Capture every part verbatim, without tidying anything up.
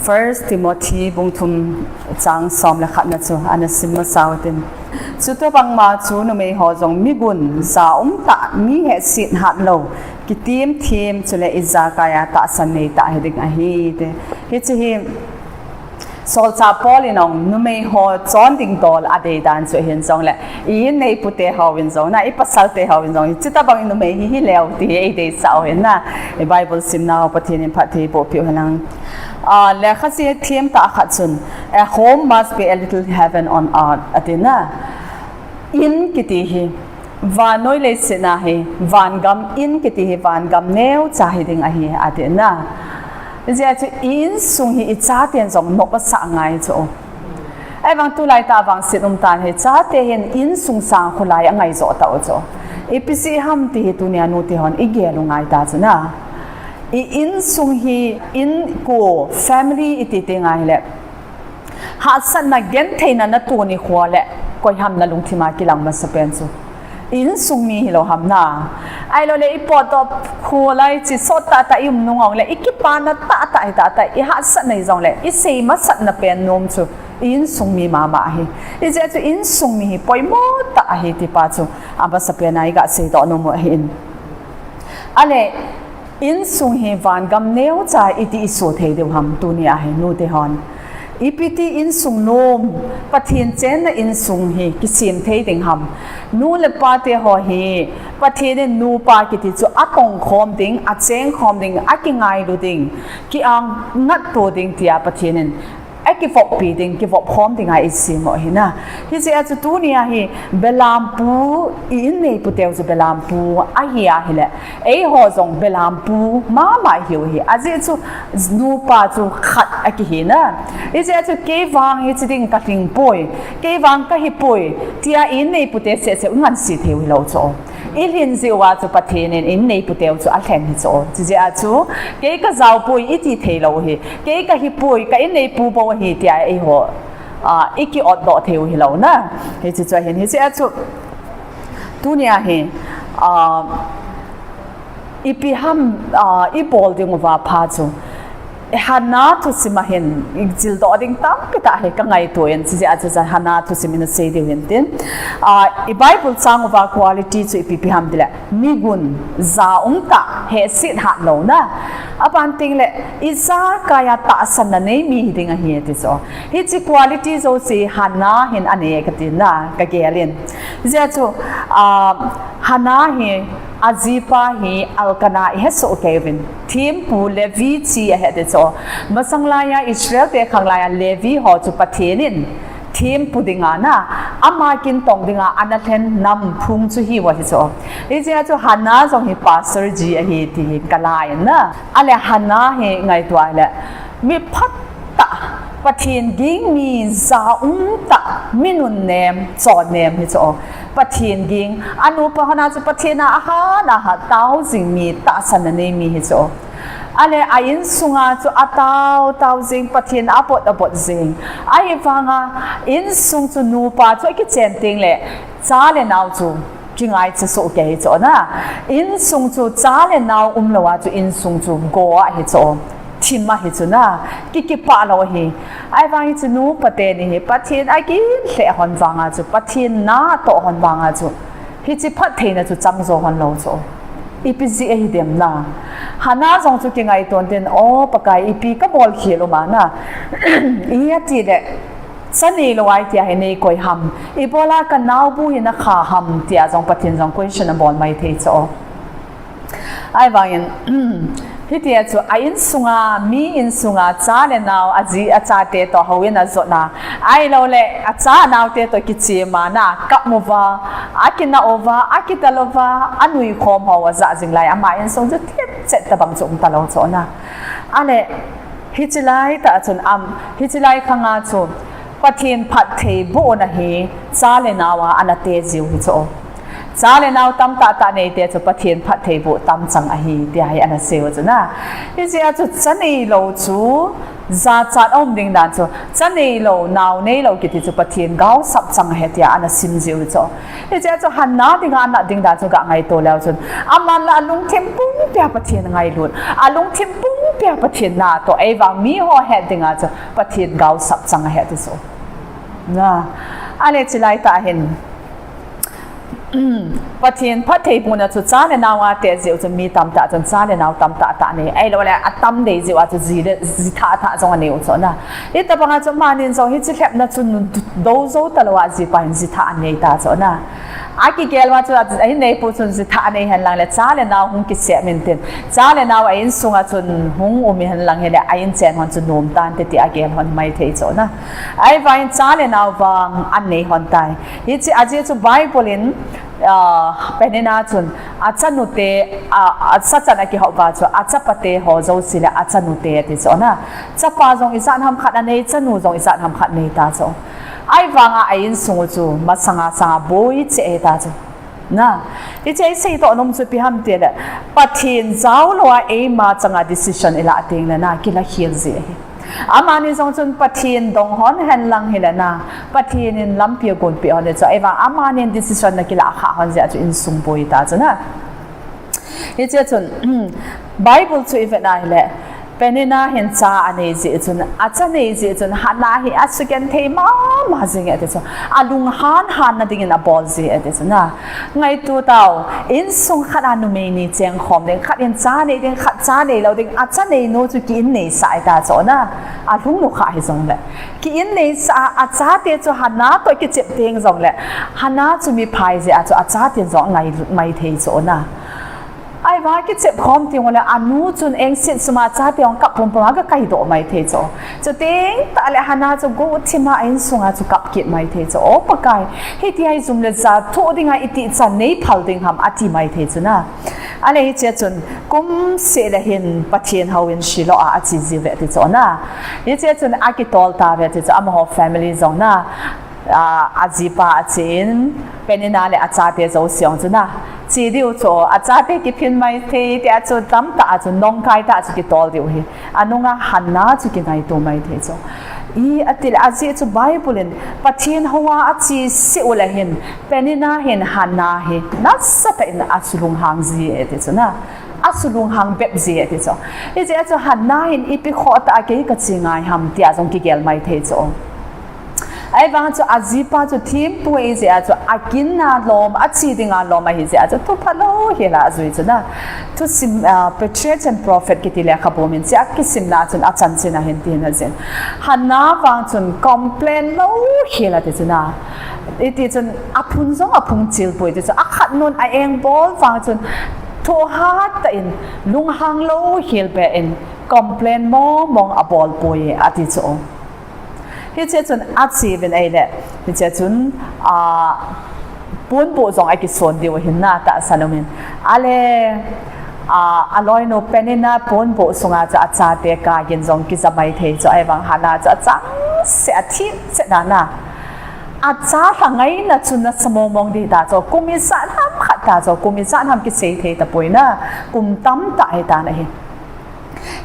First Timothy bung thum chang som le khatna chu ana sim masau tin. Chutobang ma chu numei ho jong mi gun, ja umtah, mi hehset hat lou, kitim thim chule ijakai a tahsan nei tah hiding ahi ti. Hiche hi Solchah Paul in jong numei ho chonding dol adei dan chu hin jongle, i-in neipute hon jong na, i pasalte hon jong, chutobang numei hi hileu ti hi eideisah u hin na, i Bible simna ho Pathen in phatthei boh peh u hen lang. Ah, lekha thiem tah khat chun, "A home must be a little heaven on earth," ati na. In kiti hi, vannoi leiset a hi, vangam in kiti hi, vangam neocha hiding ahi, ati na. Hijeh chun insung hi ichaten jong nop asah ngai chu. Ahivang tulai tah vangset umtan hi, chate hin insung sang kholai angai joh tau chu. Ipi jeh ham ti hi tunia nute hon igel u ngai ta chu na. I insung hi, inko, family iti teng ahile, hahsatna gentheina natoh nikho le, koi ham nalungthim a kilang masapen chu? Insung mi hilou ham na. Ahilouleh ipotdoh kholai chi sot tahtah i um nung jongle, ikipana tahtah hitahtah, ihahsatna hijongle, isei masatna pen nom chu insung mi mama ahi. Hijeh chun insung mi hi poimo tah ahi ti pa chu amasapen a iga seidoh nom u ahin. Ahile, insung hi vangam neocha iti isoh thei diu ham tunia hi nute hon? Ipi ti insung nom, Pathen chenna insung hi kisem thei ding ham? Nu le pate ho hi Pathen in nupa kiti chu atongkhom ding, achengkhom ding, akingailu ding, ki-angatto ding tia Pathen in akivoppi ding, kivopkhom dinga eisem u ahi na. Hijeh a chu tunia hi belampu, i-in neiputeu chu belampu ahi ahile, eiho jong belampu mama ihiu ahi. Ajeh chu nupa chu khat akihi na. Hijeh a chu kei vang hiche ding kalhing poi, kei vang kahipoi tia i-in neipute sehseh u ngansi thei u hilou chu. Ilhin jeh uva chu Pathen in i-in neiputeu chu alhen hi chu. Chujeh a chu, kei kajaopoi iti theilou hi, kei kahipoi, ka-in neipu bou ahi tia eiho, ah, iki-otdoh thei u hilou na. Hiche chu ahin, hijeh a chu, tunia hi, ah, ipi ham, ah, ibol ding uva pha chu, Hannah thusim a hin jildoh ding tampi tah hi kangaito in, chujeh a chu Hannah thusim in asei diu hin tin. Ah, i Bible chang uva quality chu ipi ipi ham tile, mi gun, ja umtah, hehset hat louna. Aban tengle, ijakai a tahsanna nei mi hiding ahi ati chu. Hiche quality jouse Hannah hin anei e kati na, kagel in. Hijeh a chu, ah, Hannah hi, ajipa hi Elkanah ihesoh kei uvin. Thempu Levi chi ahi ati chu. Masang laiya Israel te khang laiya Levi ho chu Pathen in thempu dinga na, ama kintong dinga ana lhen nam phung chu hiu ahi chu. Hijeh a chu Hannah jong hi pastor ji ahi ti hi kalai na. Ahile Hannah hi ngaito le, mi phatah, Pathen ging mi, ja umtah, mi nunnem, chonnem hi chu. Pathen ging, anupa hon a chu Pathen a ahat ahat tao jing mi, tahsanna nei mi hi chu. Ahile a insunga chu atao tao jing, Pathen a abot abot jing. Ahivanga insung chu nupa chu akichen tengle cha le nao chu kingaicha soh kei hi chu na. Insung chu cha le nao umlou a chu insung chu go ahi chu. Thim ahi chu na. Ki, kipah lou ahi. Ahivang hichu nupa teni hi Pathen agin lheh hon vanga chu, Pathen na atoh hon vanga chu, hiche phattheina chu chang jo hon lou chu. Ipi jeh ahi dem na. Hannah jong chu kingaiton tin, O Pakai, ipi kabol khel uma na. Ipi atile, cha neilou a hitia hi neikoi ham. Ibola kanaobu hi nakha ham tia jong Pathen jong question abol maithei chu. Ahivangin, hitia chu a insunga, mi insunga, cha le nao, aji achate toh houin ajotna, ahiloule acha anaote toh kichemna, akap uva, akinah uva, akidal uva, anuikhom ho ajah jing lai, ama insung chu thipchet tobang chu umtalou chu na. Ahile, hiche laitah chun, am, hiche lai khanga chu Pathen phattheibohna hi cha le nao a ana te jiu hi chu. Cha le nao tamtah tah neite chu Pathen phattheiboh tamchang ahi tia hi ana seiu chu na. Hijeh a chu cha neilou chu jachat aum ding dan chu, cha neilou, nao neilou kiti chu Pathen gaosap chang ahi tia ana sim jiu chu. Hijeh a chu Hannah dinga anat ding dan chu ga ngaito leu chun, aman la alungthim pumpia Pathen angailut, alungthim pumpia Pathen na toh, ahivang mi ho het dinga chu Pathen gaosap chang ahi ti chu. Na, ale chulai tah hin, Pathen phattheibohna chu cha le nao a teh jeh u chu mi tamtah chun cha le nao tamtah tah anei. Ahilouleh atam dei jeh u a chu ji le, ji thah thah jong anei u chu na. Hitabang a chu amanin jong hiche lhepna chu do jou talou a ajipa hin ji thah anei ta chu na. Akigel uva chu ahin neipu chun ji thah anei henlang le cha le nao hung kisem intin. Cha le nao a insung a chun hung um henlang hile a inchen hon chu nom tante ti agel hon maithei chu na. Ahivangin cha le nao vang anei hon tai. Hiche ajeh chu Bible in, ah, Peninnah chun achanute, ah, sachan akihop uva chu achapate ho jouse le achanute ati chu na. Chapa jong ijat ham khat anei, chanu jong ijat ham khat anei ta chu. Ahivanga a insung u chu masanga sanga boi cheh ahi ta chu. Na, hiche isei toh nom chu ipi ham tile, Pathen jao lou a eima changa decision ilah teng le na, kilah khel ji ahi. Amani jong chun Pathen dong hon henlang hile na, Pathen in lampi agonpeh hon le chu, ahivang amanin decision ana kilah khah hon jeh a chu insung boi ta chu na. Hiche chun, Bible chu ivet na hile, Peninnah hin cha anei jeh chun, acha nei jeh chun, Hannah hi asugenthei mama jing e ati chu. Alunghan hanna dingin abol ji e ati chu na. Ngaito tao, insung khat a numei ni chengkhom ding, khat in cha nei ding, khat cha neilou ding, acha neinu chu ki-in neisah ahi ta chu na. Alungnu kha hijongle, ki-in neisah a, achate chu Hannah toh kichep teng jongle, Hannah chu miphai jeh a chu achaten jong angai maithei chu na. Ahivang kichep khom teng ule anu chun engset suma chate jong kap pumpum a agakaidoh maithei chu. Chuteng tahle Hannah chu guhthima a insunga chu kap kit maithei chu. O Pakai, hitia hi jum le ja thoh dinga itihchan neiphal ding ham ati maithei chu na. Ale hiche chun kumseh le hin Pathen houin Shiloh a ache jiuve ati chu na. Hiche chun akitol tauve ati chu, amaho family jong na. Ah, ajipa achen, Peninnah le achate jouse jong chu na. Che diu chu, achate kiphin maithei tia chu tamtah a chu nongkai tah a chu kitol diu ahi. Anunga Hannah chu kingaito maithei chu. I atile ajeh chu Bible in Pathen houva acheseh ule hin, Peninnah hin Hannah hi nasatah in asulunghang ji e ti chu na. Asulunghang bep ji e ti chu. Hijeh a chu Hannah hin ipi khoh tah a kei kache ngai ham tia jong kigel maithei chu. Ahivang chu ajipa chu thempu ahi jeh a chu akinna lom, ache dinga lom ahi jeh a chu thupha louhel a ajui chu na. Thusim, ah, Patriarch and Prophet kiti lekhabu min chea kisimna chun achansung a hin tin ajin. Hannah vang chun complain louhel ati chu na. Iti chun aphun jong aphung chil poi ti chu. Akhatnun a-engbol vang chun thohhat tah in lunghang louhel beh in complain mongmong abol poi ati chu. Hiche chun ache uvin ahile, hiche chun, ah, ponbuh jong akison diu ahin na tahsan umin. Ale, ah, aloinu Peninnah ponbuh sunga chu achate kagin jong kija maithei chu, ahivang Hannah chu achangseh a thipchet na na. Acha lha ngaina chu nasa mongmong ding ta chu, kum ijat ham khat ta chu, kum ijat ham kisei thei tapoi na, kum tamtah ahi tan ahi.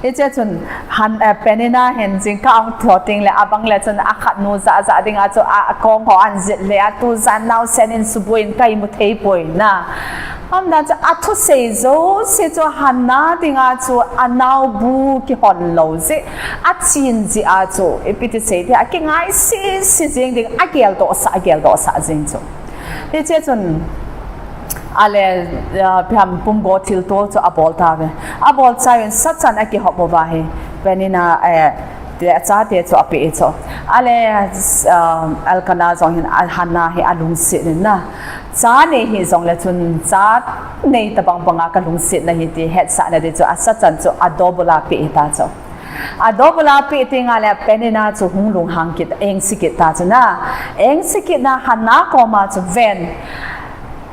Hiche chun Han, eh, Peninnah hin jingkah ahung thou teng le abang le chun akhatnu jahjah dinga chu a, akong ho ahin jet le atu jan naosen in suboi in ka imu thei poi na. Aumdan chu athusei jouse chu Hannah dinga chu anaobu kihon lou jeh, achen jeh a chu ipi ti sei ding, akingai sese jeng ding, ageldohsah, ageldohsah jeng chu. Hiche chun, ale, ah, ipi ham pumgo thiltol chu abol tauve. Abol chauvin sachan akihop uva hi Peninnah, eh, te, achate chu apeh chu. Ale, ah, Elkanah jong hin, ah, Hannah hi alungset in na. Cha nei hih jongle chun cha nei tabang banga kalungsetna hi ti hetsahna ding chu asachan chu adouble a peh ta chu. Adouble a peh teng le Peninnah chu hung lunghang kit, engse kit ta chu na. Engse kit na Hannah koma chu ven.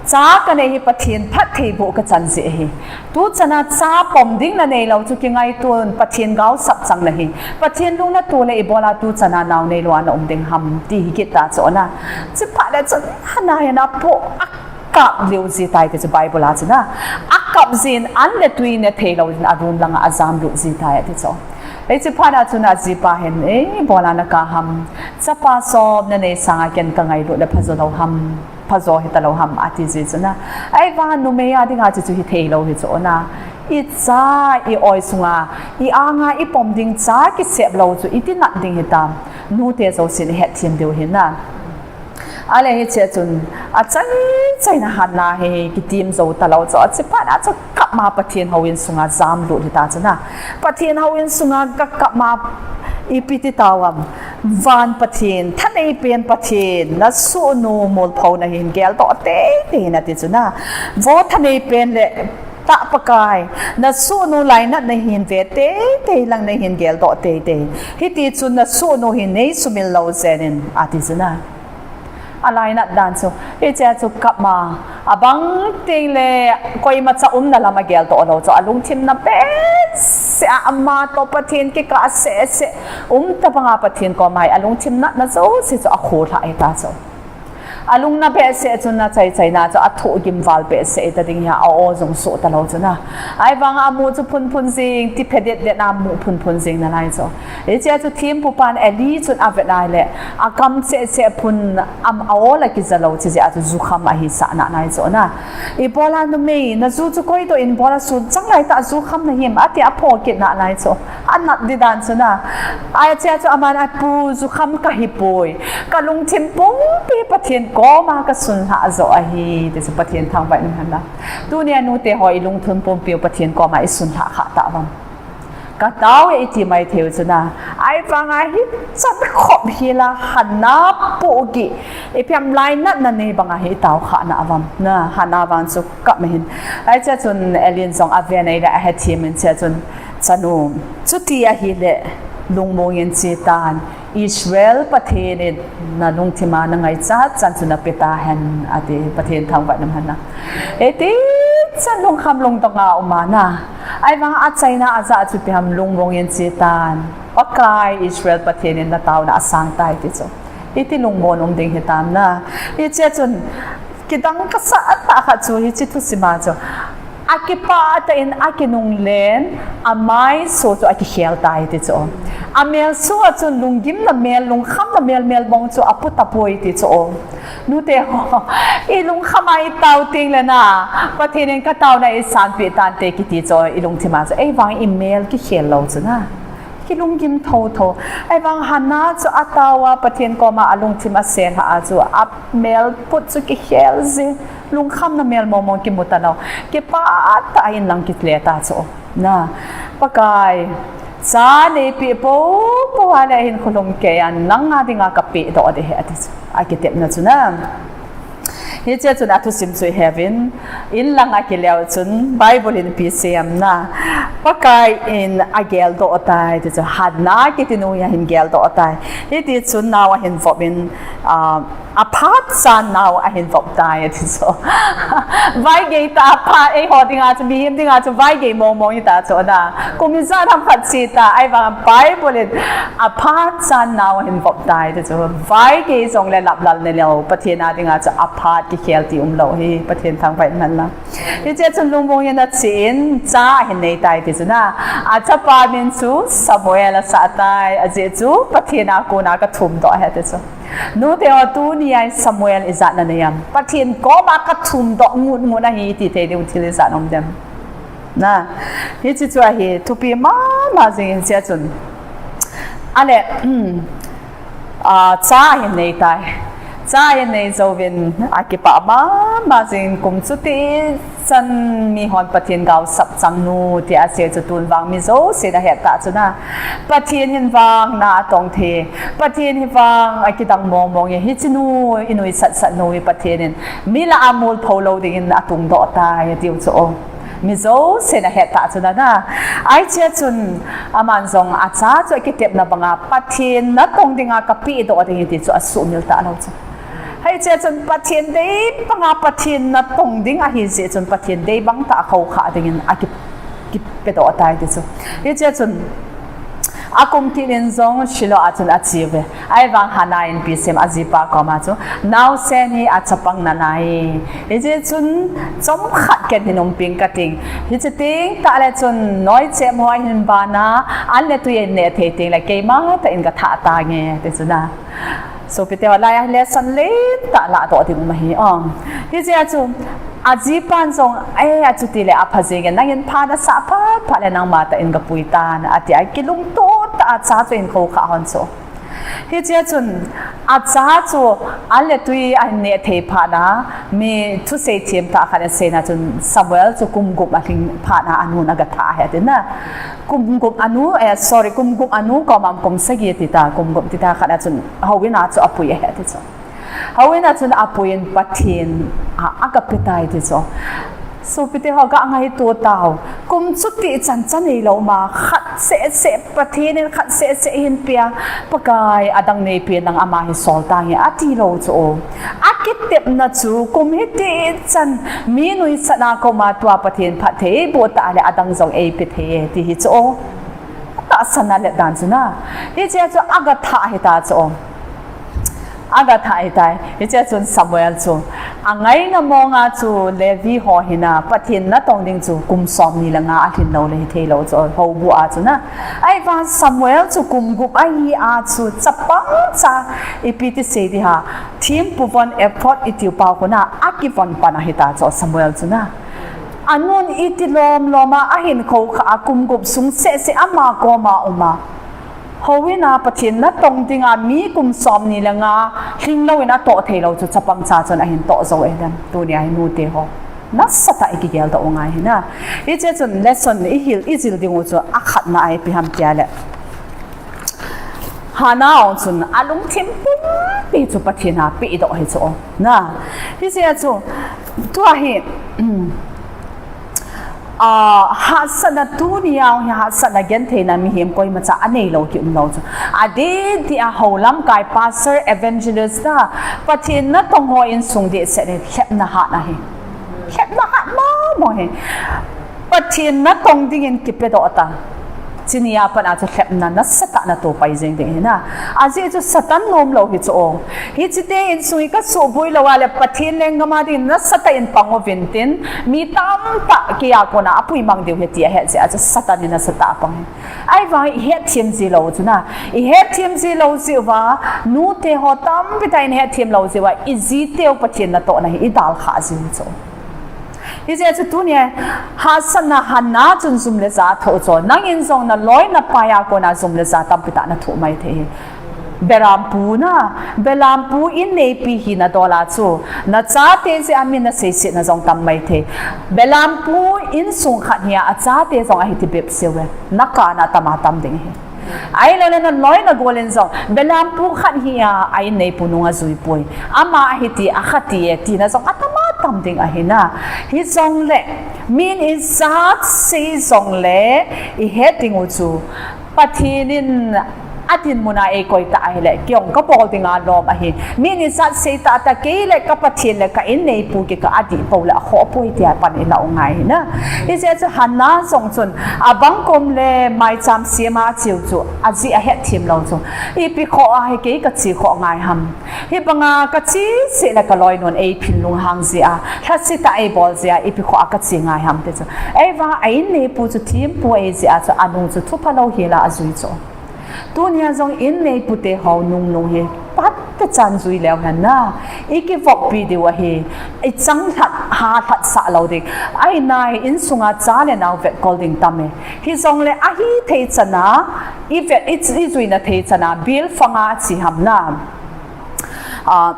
Cha kanei hi Pathen phattheiboh kachan jeh ahi. Tuchan a cha pom ding nanei lou chu kingaitun Pathen gaosap chang nahi. Pathen lung natoh le ibola tuchan a nao neilou a naum ding ham ti hi kit ta chu na. Chuphat le chun Hannah hin apoh a kap lheh ji tai ti chu Bible a chun a. Akap jin an le tui ne thei lou jin a room langa ajam lut ji tai ati chu. Hiche phat a chun ajipa hin, "Eh, ibola nakap ham? Chapa som nanei sanga ken kangailut le phajo lou ham, phajo hita lou ham?" ati ji chu na. Ahivang numei a dinga chu chu hithei lou hi chu na. Icha i oi sunga, i anga i pom ding cha kisep lou chu iti nat ding hitam. Nute jousen ihet them diu ahi na. Ale hiche chun, achai chaina Hannah hi kitim jou talou chu, ache phat a chu kap ma Pathen houin sunga jam lut hita chu na. Pathen houin sunga ka kap ma ipi ti tauvam. Van Pathen, thanei pen Pathen, na sohnu molpho na hin geldoh teitei in ati chu na. Vo thanei pen le tah Pakai, na sohnu lainat na hin ve teitei lang na hin geldoh teitei. Hiti chun na sohnu hi nei sumil lou jeng in ati chu na. Alainat dan chu, hiche chu kap ma, abang teng le koimacha umna lam ageldoh lou chu, alungthim na behseh a ama toh Pathen kikah seh seh, um tabanga Pathen koma hi alungthim natna jouse chu akhoh lha hita chu. Alung na behseh chun achai chaina chu athoh gim val behseh hita ding hi a o jong soh talou chu na. Ahivang amu chu phunphun jing, ti phe det det na mu phunphun jing nalai chu. Hiche chu thempu pan Eli chun avet nai le, akam seh seh phun am a o la kija lou chu jeh a chu jukham ahi sah nalai chu na. Ibola numei, na ju chu koi toh in bola sun chang lai tah jukham na him, ati aphoh kit nalai chu. Anat di dan chu na. Hiche chu aman apu jukham kahi poi. Ka lungthim pumpi Pathen koma ka sun lha jo ahi, ti chu Pathen thangvah in um hen lang. Tunia nute ho i lungthim pumpi u Pathen koma i sun lha kha tauvam. Ka tao e iti mai thei u chu na. Ahivanga hichan khop hi la Hannah pohgih. Ipi ham lainatna nei banga hi i tao kha na avam. Na, Hannah vang chu kap ma hin. Hiche chun Eli in jong aven ahile ahethem in hiche chun, chanu, chuti ahile lungmong in che tan. Israel Pathen in na lungthima na ngaichat chan chu na pe tahen, ati Pathen thangvah in um hen lang. Iti chan lungkham lungdong a um a na. Ahivang achaina ajah chu ipi ham lungmong in che tan. Pakai Israel Pathen in na taona asang tai ti chu. Iti lungmon um ding hitam na. Hiche chun kidang kasah tah khat chu hiche thusim a chu. Akipah tah in akinung len, amaiso chu akikhel tai ti chu. Amel so a chun lunggimna mel, lungkhamna mel mel bong chu apu tapoi ti chu. Nute ho, i lungkham a i tao teng le na, Pathen in ka taona eisanpeh tante kiti chu i lungthim a chu. Ahivang i mel kikhel lou chu na. Kilunggim thotho. Ahivang Hannah chu atao a Pathen koma alungthim asel a chu amel put chu kikhel jin. Lungkhamna mel mong mong kimu talou. Kipah tah in lang kile ta chu. Na, Pakai, cha neipeh popo a le hinkho lhumkeiya nang a dinga kapeh doh ding ahi ati chu. Akitepna chu na. Hiche chun athusim chu i heuvin, in lang akile u chun Bible in ipi seiyem na. Pakai in ageldoh tai ti chu, Hannah kiti nu hi ahin geldoh tai. Hiti chun nao ahin vop in, ah, aphat chan nao ahin vop tai ati chu. Vaigei tah a phat, eiho dinga chu, mihem dinga chu vaigei mong mong hita chu na. Kum ijat ham khat che ta, ahivang Bible in aphat chan nao ahin vop tai ti chu. Vaigei jong le laplal ne lou, Pathen a dinga chu aphat kikhel ti umlou hi, Pathen thangvah in um hen lang. Hiche chun lungmong in ache in cha ahin nei tai ti chu na. Achapa min chu Samuel asah tai, ajeh chu Pathen a kona kathum doh ahi ati chu. Nute ho, tunia Samuel ijat nanei em? Pathen koma kathum doh ngut ngut ahi ti thei diu thil ijat um dem? Na, hiche chu ahi, thupi mama jing hiche chun. Ale, um, a, cha ahin nei tai. Cha ahin nei jouvin akipah mama jing, kum chuti chan mihon Pathen gaosap chang nu tia asei chu tun vang mi jousen ahet ta chu na. Pathen hin vang na atong thei. Pathen hi vang akidang mong mong e. Hiche nu, inuisat sat nu hi Pathen in mi lah a molpho lou dingin atungdoh tai atiu chu. Mi jousen ahet ta chu na na. Hiche chun aman jong acha chu akitepna banga Pathen natong dinga kapeh doh ding ahi ti chu asuhmil talou chu. Hiche chun Pathen dei banga Pathen natong ding ahi jeh chun Pathen dei bang tah a khoukhah dingin aki, kipedoh tai ti chu. Hiche chun akum kit in jong Shiloh a chun ache uve. Ahivang Hannah in ipi seiyem ajipa koma chu, naosen hi achapang nalai. Hiche chun chomkhat ken hin umping kating. Hiche teng tah le chun noichem ho ahin ban a, an le tui ahin neh thei teng le keima tah in kathah tange ti chu na. Sopite ho, lai a lesson lentah lahdoh ding um ahi. Hiche a chu Ajipan jong, eh, achuti le apha jenge, nangin pha nasah phat phat le nangma tah in gapui tan, ati a kilungto tah a cha chu ahin khoukhah hon chu. Hichea chun, acha chu, an le tui ahin neh thei phat na, mi thusei thiem tah khat in aseina chun, Samuel chu kum gup alhing phat na, anun agathah ahi ati na. Kum gup anu, eh, sorry, kum gup anu koma kum sagi ati ta, kum gup ati ta khat na chun, houin a chu apui ahi ati chu. Houin a chun apuiyin Pathen a, agape tai ti chu. Sopite ho, gangaito tau. Kum chuti chan cha neilou ma, khat seh seh Pathen in khat seh seh ahin pea, Pakai adang neipen lang ama hi sol tange, ati lou chu. Akitepna chu kum hiti chan mi nuisat a koma tua Pathen phattheiboh tah le adang jong eipe thei e ti hi chu. Tahsan a let dan chu na. Hichea chu agathah ahi ta chu. Agathah ahi tai. Hichea chun Samuel chu angaina monga chu Levi ho hina Pathen natong ding chu kum somni le nga alhin lou le hithei lou chu houbu a chu na. Ahivang Samuel chu kum gup ahi a chu chapang cha ipi ti sei diham, thempu von ephod itiu pa kona akivon pan ahi ta chu Samuel chu na. Anun iti lom lom a ahin khoukhah a kum gup sung seh seh ama koma um a. Houin a Pathen natong dinga mi kum somni le nga lhing lou in atoh thei lou chu chapang cha chun ahin toh jou e dem. Tunia hi nute ho, nasatah a ikigel doh u ngai hi na. Hichea chun lesson ihil, ijil ding u chu akhatna a ipi ham tia le, Hannah ong chun alungthim pumpi chu Pathen a pehdoh hi chu na. Hichea chu tua hi, um, Ah, hahsatna tunia hi hahsatna gentheina mihem koimacha anei lou kium lou chu. Adeh deh a hou lamkai pastor evangelist a Pathen natong ho insung deh seh le lhepna hatna hi. Lhepna hat mong mong hi. Pathen natong dingin kipedoh ta. Chunia pat a chu lhepna nasatah a nato pai jeng ding hi na. Ajeh chu Satan nom lou hi chu o. Hiche te insung hi kasuboi lou a le Pathen lenggam a ding nasatah in pang uvin tin, mi tamtah keiya kona apui mang diu ahi ti ahet jeh a chu Satan in nasatah a pang hi. Ahivang ihetthem ji lou chu na. Ihetthem ji lou jeh uva, nute ho tampi tah in hetthem lou jeh uva, ijiteu Pathen natohna hi idalkhah jiu chu. Hijeh chun tunia hahsatna Hannah chun jum le ja athoh chu. Nangin jong naloi napai a kona jum le ja tampi tah nathoh mai thei hi. Belampu na, belampu in neipi hina dol a chu, nachate jeh a min naseisetna jong tam mai thei. Belampu insung khat hi a, achate jong ahi ti bep seh uve. Nakana tam a tam ding hi. Ahilouleh naloi nagol in jong, belampu khat hi a, a in neipu nung ajui poi. Ama ahi ti, akhati e, tina jong atam a tam ding ahi na. Hijongle, min ijat sei jongle, ihet ding u chu, Pathen in adinmun a eikoi ta ahile, kei jong kabol dinga lom ahi. Min ijat sei tahtah kei le ka Pathen le ka in neipu kikah a adih pou le akhoh poi tia pan ilah u ngai hi na. Hijeh chun Hannah jong chun abang kom le maicham sem a acheu chu ajeh ahetthem lou chu. Ipi khoh a hi kei kache khoh ngai ham. Hibanga kache seh le kaloinun eiphin lunghang jeh a, lhasetah a eibol jeh a, ipi khoh a kache ngai ham ti chu. Ahivang a in neipu chu thempu ahi jeh a chu anung chu thupha louhel a ajui chu. Tunia jong in neipute ho nungnung hi phatechan jui leu hen na. Ikivoppi diu ahi. Ichang lhat, halhatsah lou ding. Ahinai insunga cha le nao vetkol ding tam e. Hijongle ahithei chana, ivet, i, ijuina thei chana, bilfanga che ham na. Ah,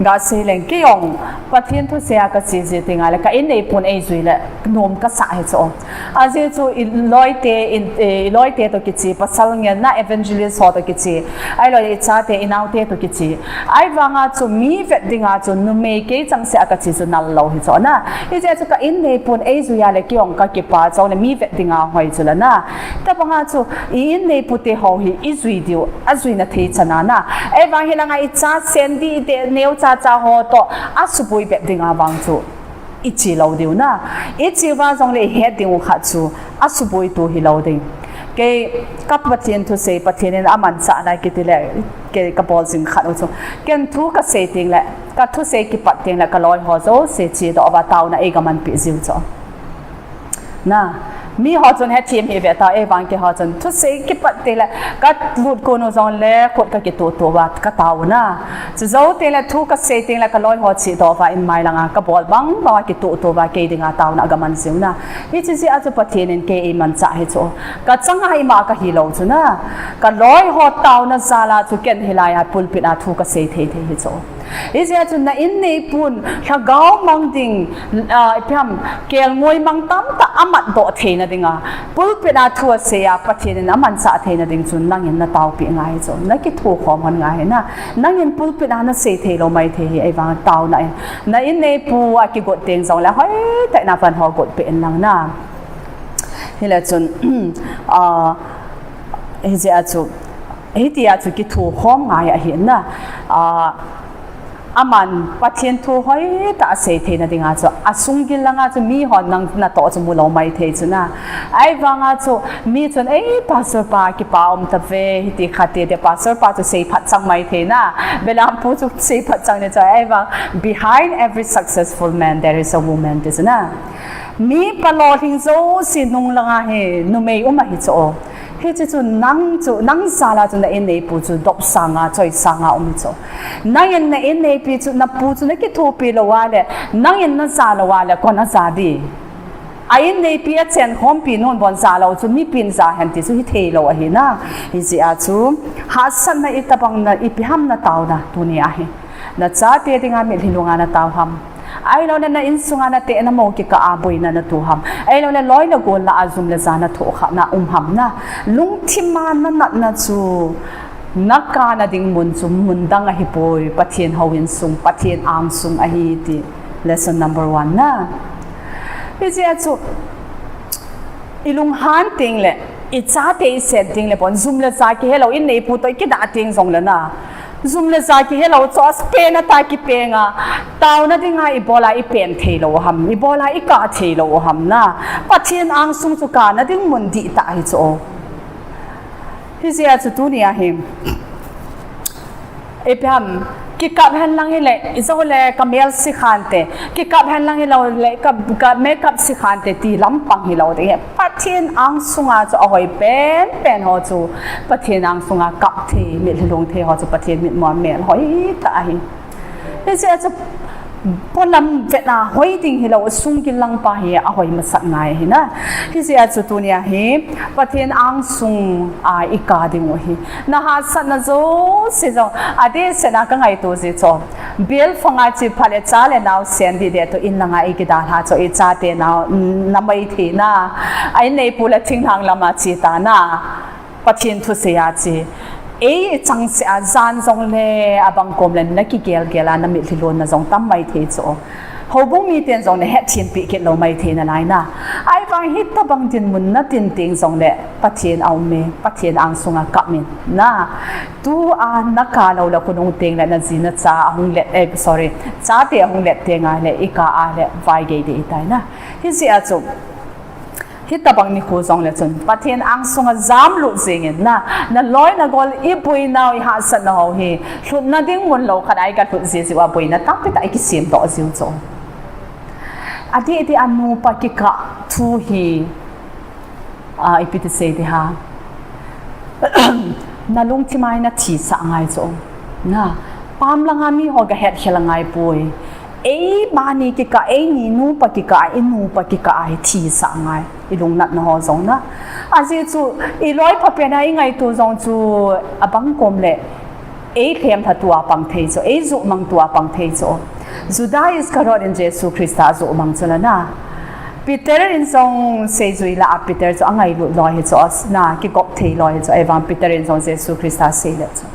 gasei leng kei jong, Pathen thusei a kache jeh dinga le, ka in neipun eijui le, nom kasah hi chu. Ajeh chu iloite, in, eh, iloite toh kiche, pasal ngen na evangelist ho toh kiche, ahilouleh ichate, inaote toh kiche. Ahivanga chu mi vet dinga chu numei kei changseh a kache chu nal lou hi chu na. Hijeh chu ka in neipun eijui a le kei jong kakipah chu le mi vet dinga hoi chu le na. Tabanga chu i in neipute ho hi ijui diu, ajuina thei chana na. Ahivang hilanga icha sendih te neocha cha ho toh asuboi bep dinga vang chu iche lou diu na. Iche uva jongle ihet ding u khat chu asuboitu hilou ding. Kei ka Pathen thusei, Pathen in amanchah nai kiti le, kei kabol jing khat u chu, ken thu kasei teng le, kathusei kipat teng le kaloi ho jouse chedoh uva taona eiga manpeh jiu chu. Na, Mi ho chun hethem hi ve ta, ei vang kei ho chun thusei kipat teng le, ka lut kon u jong le, khut ka kituh tuh uva, ka tao na. Chu jou teng le, thu ka sei teng le, ka loi ho chih doh uva, in mai langa, ka bol bang bang a kituh tuh uva, kei dinga taona ka man jiu na. Hichi jeh a chu Pathen in kei ei manchah hi chu. Ka chang a ima ka hi lou chu na. Ka loi ho taona jal a chu ken hilai a pulpit a thu ka sei thei thei hi chu. Hijeh a chu na in neipun, lhagao mang ding, ah, ipi ham, kelngoi mang tamtah a matdoh theina dinga, pulpit a thu a sei a, Pathen in a manchah theina ding chun nangin na taopeh ngai chu, na kithukhom hon ngai na, nangin pulpit a na sei thei lou maithei hi, ei vang taona in, na in neipu a kigot teng jong le, hoitah in a van ho got peh in lang na. Hile chun, ah, hijeh a chu, hitia chu kithukhom ngai ahi na. Ah, aman Pathen thu hoitah a sei theina dinga chu, a sunggil langa chu mi hon nang natoh chu mu lou maithei chu na. Ahivanga chu mi chun, "Ei, Pastor pa kipa um ta ve," hiti khat te te, Pastor pa chu sei phat chang maithei na. Belam pu chu sei phat chang ni chu, ahivang behind every successful man there is a woman ti chu na. Mi palolhing jouse nung langa hi numei um ahi chu. Hichi chu nang chu, nang jal a chu na in neipu chu dop sanga, choi sanga um hi chu. Nangin na in neipi chu, na pu chu na kithopi lou a le, nangin na ja lou a le, koin a ja di. A in neipi a chenkhompi nun bon ja lou chu mipin ja hen ti chu hithei lou ahi na. Hijeh a chu, hahsatna itobang na, ipi ham na taona tuni ahi. Na chate dinga mitlhi lunga na tao ham. Ahilouleh na insunga na teh na mo kikah a boina na tu ham. Ahilouleh loi le gol lah a jum le ja na thoh kha na um ham na. Lungthim a na natna chu na kana ding mun chu mun dang ahi poi. Pathen houin sung, Pathen ang sung ahi ti. Lesson number one na. Hijeh a chu i lunghan teng le, i chate i sen teng le bon, jum le ja kihe lou, in neipu toh i kidah teng jong le na. Jum le ja kihe lou chu a pen a ta kipeng a, taona dinga i bol a i pen thei lou ham, i bol a i kah thei lou ham na. Pathen ang sung chu kana ding mun dihtah ahi chu. Hijeh a chu tuni ahi. Ipi ham, kikap hen lang hile, i jo le ka mel sikhan te, kikap hen lang hilou le, ka, ka makeup sikhan te ti lampang hilou ding. Pathen ang sunga chu ahoi pen pen ho chu, Pathen ang sunga kap thei, mitlhi lung thei ho chu, Pathen mitmu a mel hoitah ahi. Hijeh a chu, polam vet a hoi ding hilou, sunggil lang pa hi ahoi masat ngai ahi na. Hijeh a chu tuni ahi, Pathen ang sung a i kah ding u hi. Na hahsatna jouse jong, adeh seh na ka ngaito ji chu. Bill fanga chi phat le cha le nao sen di de tu in langa i kidalha chu i chate nao, na mai thei na. A in neipu le thinglhang lama chi ta na. Pathen thusei a chi. Ei changseh a jan jong le abang kom le na kigel gel a na mitlhi lonna jong tam maithei chu. Houbung miten jong na hetthempi kit lou maithei nalai na. Ahivang hitobang dinmun na tin teng jong le Pathen a um e, Pathen ang sunga kap in na. Tua na kah lou le khonung teng le na ji na cha ahung let, eh, sorry, chate ahung let teng a le i kah a le vaigei ding i tai na. Hijeh a chu. Hitobang nikho jong le chun, Pathen ang sunga jamlut jing in na, na loi na gol i boina u i hahsatna u hi, lhutna ding mun lou khat a i ga lhut ji jiu a boina tampi tah i kisem doh jiu chu. Adeh deh a nupa kikah thu hi, a, ipi ti sei ding ham. Na lungthim a hi na thisah ngai chu. Na, pam langa mi ho ga hetkhel ngai poi. Eima ni kikah, eini nupa kikah, i nupa kikah a hi thisah ngai, i lungnatna ho jong na. Ajeh chu, i loi phapen a i ngaito jong chu, abang kom le, ei lhemlha tua pang thei chu, ei juhmang tua pang thei chu. Judas Iscariot in Jesu Christa ajuhmang chu la na. Peter in jong seijui lah a Peter chu angailut loi hi chu, na, kikop thei loi hi chu, ahivang Peter in jong Jesu Christa sei le chu.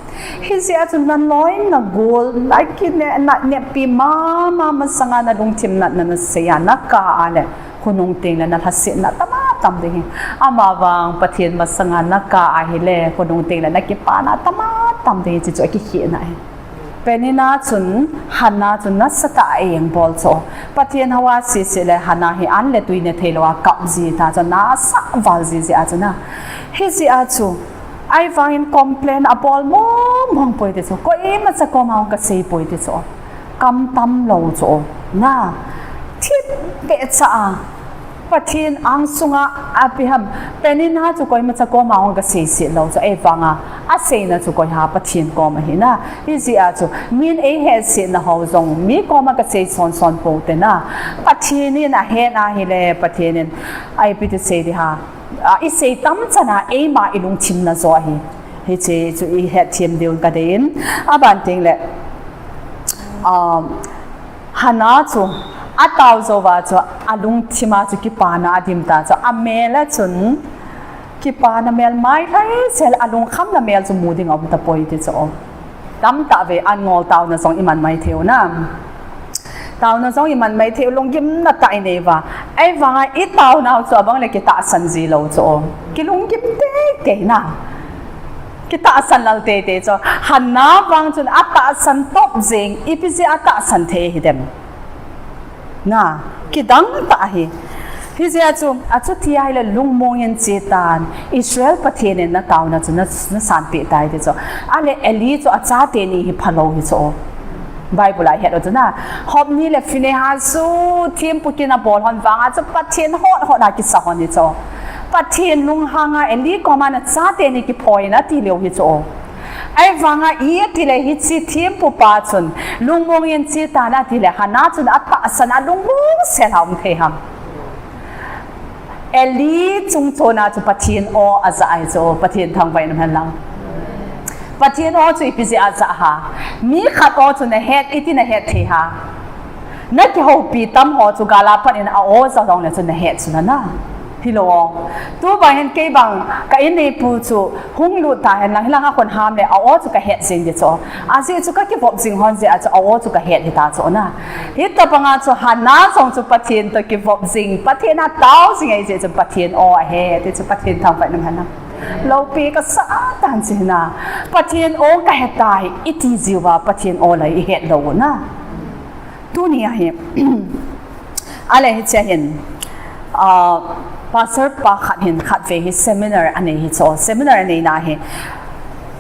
Hijeh a chu na loi na gol, na kine, na nepi mama masanga na lungthim natna na sei a, na kah a le, khonung teng le na lhasetna tam a tam ding hi. Amavang Pathen masanga na kah a hile, khonung teng le na kipana tam a tam ding hi, chu chu akikhehna hi. Penina chun, Hannah chun nasatah a engbol chu. Pathen hou a sese le Hannah hi an le tui ne thei lou a kap ji ta chu, nasah val ji jeh a chu na. Hijeh a chu, ahivangin complain abol mong mong poi ti chu, koimacha koma hung kasei poi ti chu, kam tam lou chu, na, thip beh cha a, Pathen angsunga apiham, Peninnah chu koimacha koma hung kaseiset lou chu, ahivanga aseina chu koiha Pathen koma ahina. Hijeh a chu min eihetsetna ho jong mi koma kasei sonson pou tena. Pathen in ahet ahile, Pathen in ipi ti sei ding ham. A, isei tamchan a eima ilungthimna jo ahi. Hiche chu ihet them diu kadei in. Aban tengle, um, Hannah chu atao jouva chu alungthima chu kipana adim ta chu, amel a chun kipana mel mailhai sel, alungkhamna mel chu mu ding aum tapoi ti chu. Tamtah vei angol taona jong iman maithei u na. Taona jong iman maithei u, lunggimna tah inei uva. Ahivanga itaonau chu abangle kitahsan ji lou chu. Kilunggim teitei na. Kitahsan lal teitei chu. Hannah vang chun atahsan top jeng, ipi jeh a atahsan thei hidem. Na, kidang tah ahi. Hijeh a chu, achuti ahile lungmong in chetan, Israel Pathen in nataona chu na, nasanpeh tai ti chu. Ahile Eli chu achateni hi phalou hi chu. Bible a ihet u chu na. Hophni le Phinehas chu thempu kin abol hon vanga chu Pathen hot hot a kisa hon hi chu. Pathen lunghanga Eli koma nachateni kiphoi in ati leu hi chu. Ahivanga itile hiche thempupa chun lungmong in chetan atile Hannah chun atahsan a lungmong sel a um thei ham. Eli chungchona chu Pathen o ajah ahi chu, Pathen thangvah in umhen lang. Pathen o chu ipi jeh a ajah ham. Mi khat o chu nahet, iti nahet thei ham. Nakihoupi tam ho chu gal a pat in a o ja jongle chu nahet chu na na. Hilou o. Tubang hin keibang ka inneipu chu hung lut tahen lang, hilang a khun ham le a o chu kahet jing ding chu. Ajeh chu kakivop jing hon jeh a chu a o chu kahet hita chu na. Hitobanga chu Hannah jong chu Pathen toh kivop jing, Pathen a tao jing ahi jeh chu Pathen o ahe, ti chu Pathen thangvah in umhen lang. Loupi kasah tan chu na. Pathen o kahe tai, iti jiuva Pathen o la ihet lou u na. Tuni ahi. Ahile hiche hin, ah, pastor pa khat hin khatvei hi seminar anei hi chu, seminar aneina hi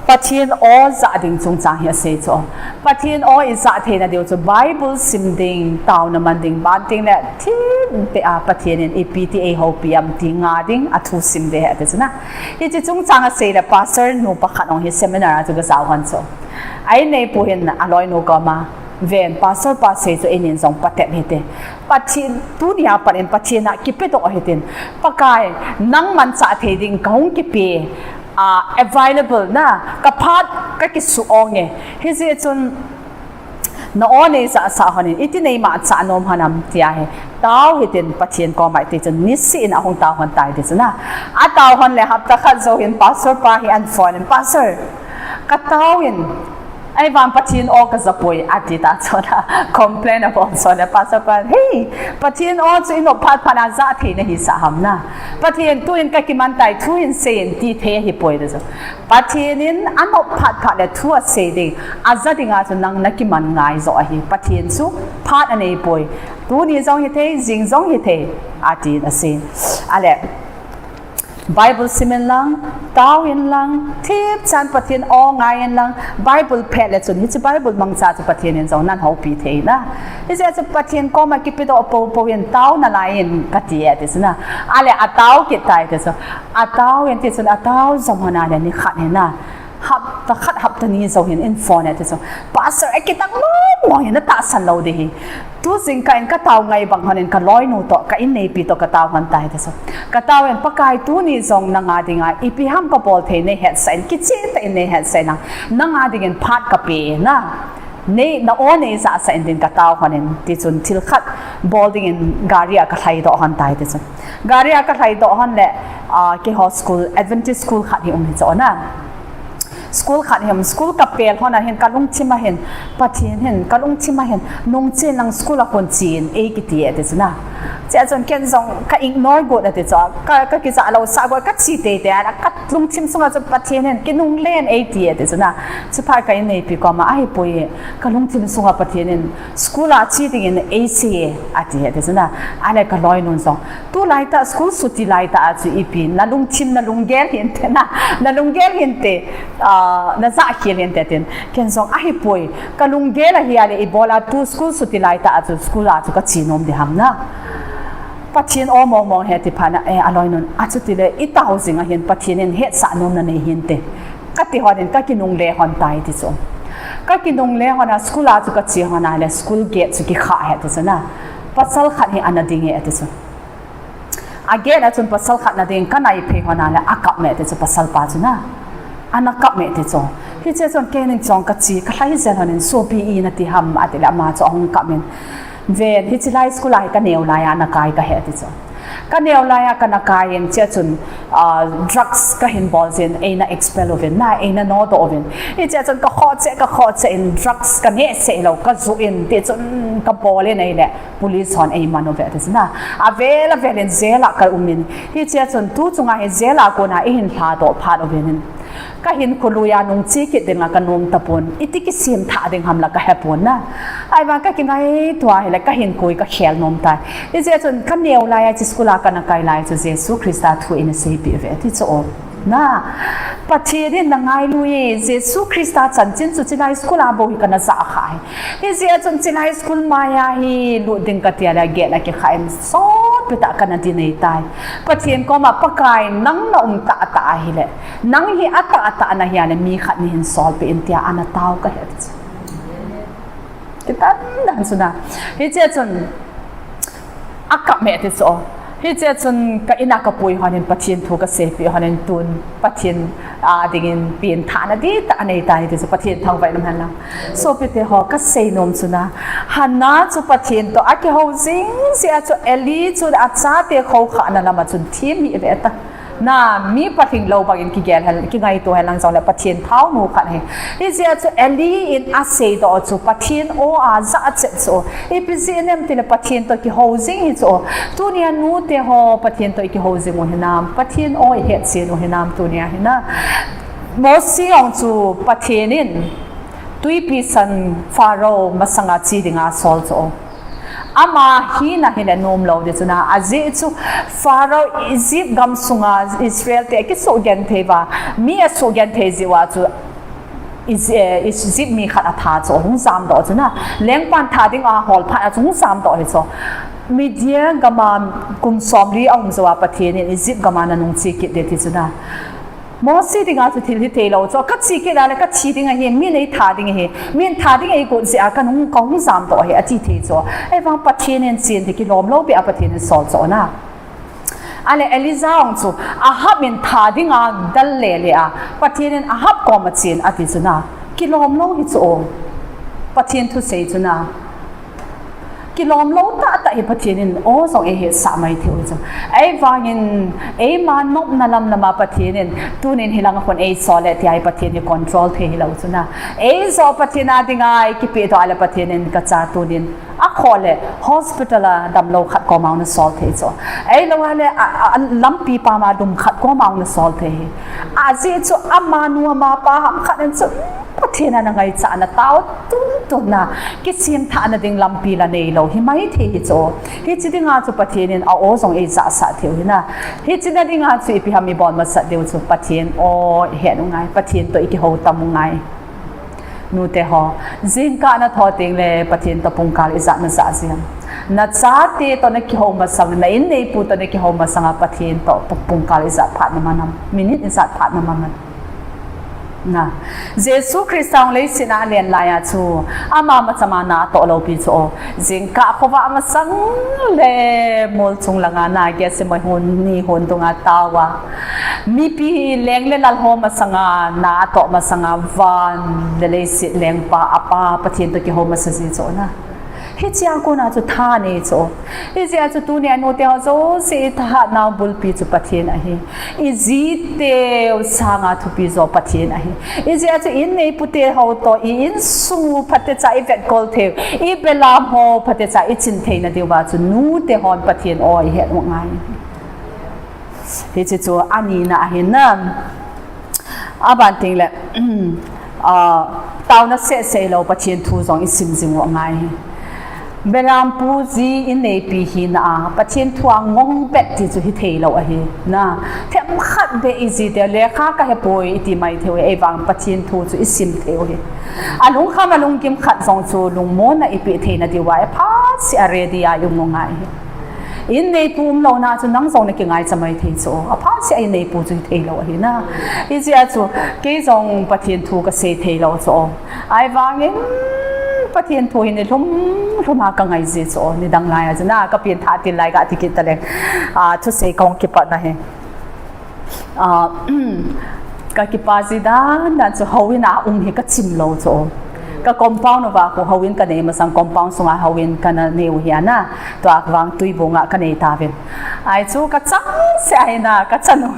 Pathen o jah ding chungchang hi asei chu. Pathen o ijah theina diu chu Bible sim ding, taona man ding, ban tengle thim peh a Pathen in ipi ti eihoupi am ti nga ding a thu sim ding ahi ati chu na. Hiche chungchang asei le pastor nu pa khat hung hi seminar a chu gajao hon chu. A inneipu hin aloinu koma, ven, pastor pa sei chu einin jong patep hite. Pathen, tunia pat in Pathen a kipedoh hitin. Pakai, nangman chah thei ding kahung kipe, a, available na, kaphat kakisuh onge. Hijeh chun, na o neijah sah hon in, iti neima chah nom hon am tia hi. Tao hitin Pathen koma iti chun, niseh in ahung tao hon tai ti chu na. Atao hon le hapta khat jou hin pastor pa hi ahin phone in, Pastor, katao in, ahivang Pathen o kajapoi, ati ta chu na, complain abol chu na, pastor pa, Hey, Pathen o chu inop phat phat a jah thei nahisah ham na. Pathen tuin kakiman tai, thu hin sei in, ti thei ahipoi ti chu. Pathen in anop phat phat le thu asei ding, aja dinga chu nang nakiman ngai joh ahi. Pathen chu phat aneipoi. Tuni jong hithei, jing jong hithei, atin asei. Ahile, Bible sim in lang, tao in lang, thipchan Pathen o ngai in lang, Bible phet le chun, hiche Bible mangcha chu Pathen in jong nahin houpi thei na. Hijeh chun Pathen koma kipedoh poupou in tao nalai in kati e ti chu na. Ahile atao kit tai ti chu. Atao in ti chun atao jom hon a le nikhat hi na. Hapta khat hapta ni jou hin ahin phone e ti chu. Pastor, akitang mong mong hi natahsan lou ding hi. Tu jingkah in katao ngai bang hon in kaloinu toh, ka inneipi toh katao hon tai ti chu. Katao in Pakai tuni jong nanga dinga ipi ham kabol thei neihetsah in, kicheh tah in neihetsah in lang. Nanga dingin phat kape na. Nei, na o neijah sah in tin katao hon in, ti chun thil khat bol dingin gari a kalhaidoh hon tai ti chu. Gari a kalhaidoh hon le, ah, keiho school, Adventist school khat hi um hi chu na. School khat hi um, school kapel hon a hin kalungthim a hin, Pathen hin, kalungthim a hin, nungchen lang school a kon chen, eikiti e ti chu na. Chea chun ken jong ka ignore got ati chu, ka, kakijah lou sah got, kache teitei a, kalungthim sunga chu Pathen hin, kinunglen eiti e ti chu na. Chuphat ka inneipi koma, ahipoi, kalungthim sunga Pathen in, school a che dingin eisei e, ati e ti chu na. Ahile kaloinun jong, Tulaitah school chuti laitah a chu ipi, nalungthim, nalunggel hinte na, nalunggel hinte, ah, najah khel hinte tin. Ken jong ahipoi, kalunggel ahi a le ibola tu school chuti laitah a chu school a chu kache nom ding ham na. Pathen aw mong mong ahi ti phat na, eh, aloinun, achuti le, i tao jing ahin Pathen in hetsah nomna nei hinte. Ka ti hon in, ka kinungle hon tai ti chu. Ka kinungle hon a, school a chu ka che hon a le, school gate chu kikha ahi ti chu na. Pasal khat hi ana ding e ti chu. A gate a chun pasal khat ana ding, ka nai phei hon a le, a kap me ti chu pasal pa chu na. Ana kap me ti chu. Hiche chun kei ning chong ka che, ka lhai jel hon in, sopi i na ti ham, ati le ama chu ahung kap in. Ven, hiche lai school a hi ka neo lai a ana kai ka he ti chu. Ka neo lai a ka ana kai in, chea chun, ah, drugs ka hin bol jin, eina expel uvin, na eina nodoh uvin. Hichea chun ka khoh cheh, ka khoh cheh in drugs ka neh seh lou, ka ju in, ti chun ka bol in ahile, police hon eiman uve ti chu na. Avel avel in jail a ka um in. Hichea chun tu chunga hi jail a kona eihin lhadoh phat uvin in. Ka hinkho lui a nung che kit ding a ka nom tapon, iti kisem tha ding ham la ka hepon na. Ahivang ka kingaito a hile ka hinkho hi ka khel nom tai. Hijeh chun ka neo lai a hiche school a ka ana kai lai chu Jesu Christa thu eina seipeh uve ti chu o. Na, Pathen in na ngailu e, Jesu Christa chanchin chu hiche lai school a bou hi ka ana jah kha hi. Hijeh chun hiche lai school mai a hi lut ding ka ti a le gate a kikha in sotpi tah ka ana ding ahitai. Pathen koma Pakai nang na um tah tah ahile. Nang hi atah atah na hi a le mi khat nei hin solpeh in tia ana tao ka he ti chu. Kitan dan chu na. Hichea chun a kap me ti chu. Hichea chun ka in a ka pui hon in Pathen thu ka seipeh hon in tun Pathen a dingin pengthahna dihtah anei tai ti chu Pathen thangvah in um hen lang. Sopite ho ka seinom chu na. Hannah chu Pathen toh a kihou jing jeh a chu Eli chu achate khoukhahna lam a chun thim hi ve ta. Na, mi palhing lou bangin kigel hen, kingaito hen lang jongle Pathen thaonu khat ahi. Hijeh a chu Eli in aseidoh chu Pathen aw a jah chet chu. Ipi jeh inem tile Pathen toh kihou jing hi chu. Tunia nute ho Pathen toh i kihou jing u hinam, Pathen aw i hetchen u hinam tunia hi na. Mosi jong chu Pathen in twipi san Pharaoh masanga che dinga asol chu. Ama hina hi le nom lou ding chu na, ajeh chu Pharaoh Egypt gam sunga Israel te kisugenthei uva, mi asugenthei jeh uva chu Is-, eh, Egypt mi khat atha chu hung jamdoh chu na, lengpan tha dinga ahol phat a chu hung jamdoh hi chu. Midian gama kum somli aum jou a Pathen in Egypt gama nanung che kit ding ti chu na. Mosi dinga chu thil hithei lou chu, ka che kit a le ka thi ding ahi, min eitha ding ahi, min tha ding eigot jeh a ka nung ka hung jamdoh ahi, ati thei chu. Ahivang Pathen in chen ding kilom lou beh a Pathen in sol chu na. Ahile Elijah jong chu Ahab in tha dinga del le le a, Pathen in Ahab koma chen ati chu na. Kilom lou hi chu o. Pathen thusei chu na. Kilom lou tahtah hi Pathen in aw jong eihetsah mai thei u chu. Ahivangin eima nopna lam lama Pathen in tunin hilang a khun eisol le tia hi Pathen hi control thei hilou chu na. Eijoh Pathen a dinga eikipehdoh a le Pathen in ka cha tunin akhoh le hospital a damlou khat koma hung nasol thei chu. Eilou a le a, a, a lampi pama dum khat koma hung nasol thei hi. Ajeh chu amanu amapa ham khat in chu Pathen a na ngaichat na tao tuntun na, kisemthahna ding lampi la neilou hi mai thei hi chu. Hiche dinga chu Pathen in a aw jong eijahsah thei u hi na. Hiche na dinga chu ipi ham ibol masat diu chu Pathen aw ihet u ngai, Pathen toh ikihou tam u ngai. Nute ho, jingkah nathoh teng le Pathen toh pungkal ijat najah jeng. Nachate toh nakihou masang, na inneipu toh nakihou masanga Pathen toh pungkal ijat phat naman am, minute ijat phat naman am. Na, Jesu Christa hung leiset a alen laiya chu, ama machama na atoh lou pi chu o. Jingkah khovah masang le mol chung langa na Gethsemane hon ni hon dunga taova. Mipi leng le lal ho masanga na atoh masanga van le leiset lengpa apa Pathen toh kihou masa ji chu na. Hichea kona chu tha nei chu. Hijeh a chu tunia nute ho jouse ithahatnau bulpi chu Pathen ahi. Ijiteu sanga thupi jo Pathen ahi. Hijeh a chu inneipute ho toh i insung u phatecha ivetkol thei u, ibelam ho phatecha ichin theina diuva chu nute hon Pathen aw ihet u ngai. Hiche chu anina ahi na. Aban teng le, ah, taona seh seh lou Pathen thu jong isim jing u ngai hi. Belampu ji inneipi hina a, Pathen thu a ngong bet ti chu hithei lou ahi. Na, themkhat beh ijite lekha kahepoi iti mai thei u, eivang Pathen thu chu isim thei u hi. Alungkham alunggim khat jong chu lungmonna ipeh theina diuva, iphat seh a ready a i um u ngai hi. In neipu umlouna chu nang jong nakingai chamai thei chu. Aphat seh a in neipu chu hithei lou ahi na. Hijeh a chu kei jong Pathen thu kasei thei lou chu. Ahivangin Pathen thu hi nilhum lhum a kangai ji chu. Nidang lai a chu na, kapen thah til lai kati kit taleng. A, thusei kahung kipat na hi. A, kakipah ji dan dan chu houin a um hi kachim lou chu. Ka compound uva khu houin kanei masang compound sunga houin kana neiu hi ana. Tua vang Tuibong a kanei tauvin. Ahi chu kachang seh ahi na, kachanu.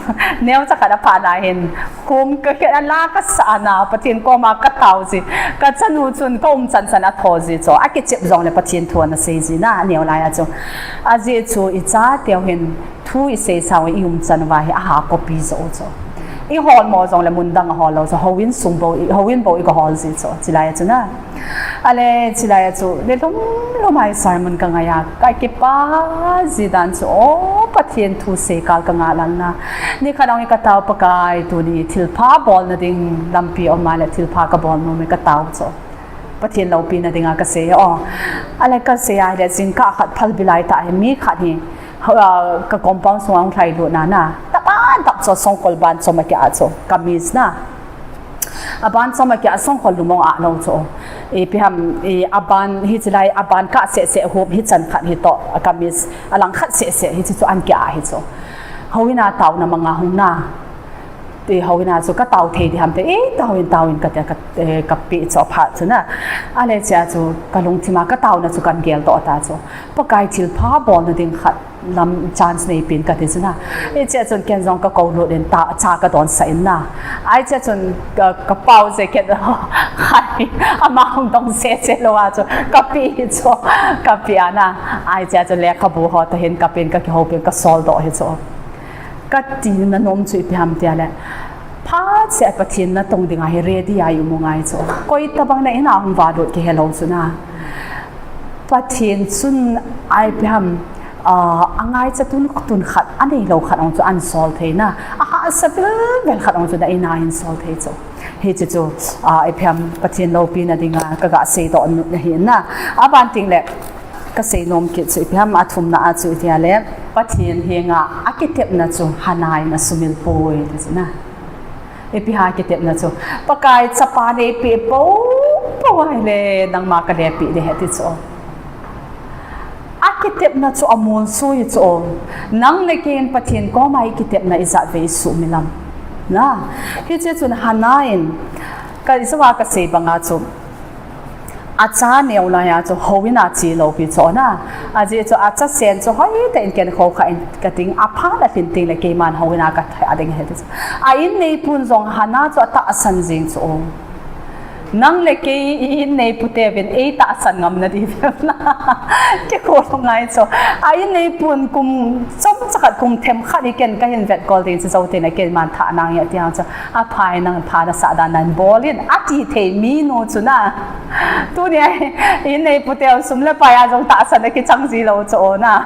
Neocha khat aphah na hin. Kum kakhen a la kasah na, Pathen koma katao ji. Kachanu chun ka umchan chan atho ji chu. Akichep jongle Pathen thu ana sei ji na, aneo lai a chu. Ajeh chu ichateu hin thu isei sang u i umchan uva hi aha copy jo u chu. I holmo jongle mun dang ahol lou chu. Houin sung bou, houin bou i kahol ji chu. Chilai a chu na. Ale, chilai a chu, nilhum lhum a hi sermon kangai a, kakipah ji dan chu, o, Pathen thu sei kal kangah lal na. Nikhat ong hi katao Pakai tuni thilpha bolna ding lampi um a le thilpha kabol nom e katao chu. Pathen loupina dinga kasei o. Ale kasei a le jingkah khat phalbi lai tah hi mi khat hi, ah, ka compound sunga hung lhai lut na na. Taban tap chu songkol ban chom a kia chu. Kamis na. Aban chom a kia songkol lumong a lou chu. Ipi ham, i aban hichilai aban kah seh seh hup hichan khat hitoh, kamis alang khat seh seh hichi chu an kia hi chu. Houin a taona manga hung na. Ti houin a chu katao thei di ham ti, e, taovin, taovin kati a ka, e, kape chu aphat chu na. Ale chea chu kalungthim a kataona chu kan gel toh ta chu. Pakai thilpha bolna ding khat lam chance neipen kati chu na. Hichea chun ken jong kakou lut in ta, cha kadonsah in na. Ahi chea chun ka, kapao je ken khai, ama hung dong seh seh lou a chu, kape chu, kape a na. Ahi chea chun lekhabu ho toh hin kapen kakihoupi in kasol doh hi chu. Katina nom chu ipi ham tia le. Phat seh a Pathen natong dinga hi ready a i um u ngai chu. Koi tabang na in a hung valut kihe lou chu na. Pathen chun ipi ham, ah, angaicha tun, tun khat, aneilou khat ong chu ahin sol thei na. Ahahsa vel vel khat ong chu na in a ahin sol thei chu. Hichi chu, ah, ipi ham Pathen loupina dinga kaga seidoh nom ahi na. Aban teng le, kasei nom kit chu ipi ham athumna a chu itia le. Pathen henga akitepna chu Hannah in asumil poi ti chu na. Ipi ham akitepna chu. Pakai chapa neipeh pou, pou ahile, nangma kalepeh ding ahi ti chu. Akitepna chu amolso hi chu. Nang le kei in Pathen koma ikitepna ijat vei isuhmil am. Na. Hiche chun Hannah in, ka ijouva kasei banga chu. Acha neo laiya chu houin a che lou pi chu na. Ajeh chu achasen chu hoitah in ken khoukhah in kating, aphat alhin teng le keiman houin a kathah ding ahi ti chu. A inneipun jong Hannah chu atahsan jing chu. Nang le kei i inneipute uvin eitahsan ngam nadi vem na. Kikholung ngai chu. A inneipun kum chomcha khat kum themkhat hi ken kahin vetkol ding chu jou teng le keiman thah nang e ati a chu. Aphai nang pha nasah dan nan bol in ati thei minu chu na. Tunia inneipute u sum le pai a jong tahsan akichang ji lou chu na.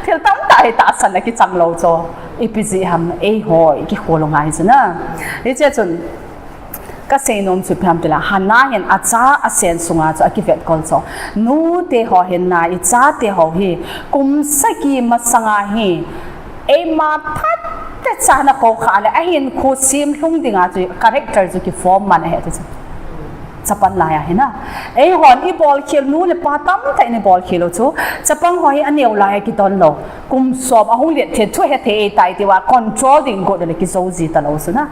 Thil tamtah hi tahsan akichang lou chu. Ipi jeh ham eiho i kikholung ngai chu na. Hiche chun kasei nom chu ipi ham tile Hannah hin acha asen sunga chu akivetkol chu. Nute ho hin na ichate ho hi kum sagi masanga hi eima phatecha na khoukhah le ahinkho semlhung dinga chu character chu kiform man ahi ti chu. Chapang laiya hi na. Eihon ibolkhel nu le pa tamtah in ibolkhel u chu. Chapang ho hi aneo laiya kidon lou. Kum som ahung let thei thu hethei tai tiuva control ding got le kijou ji talou chu na.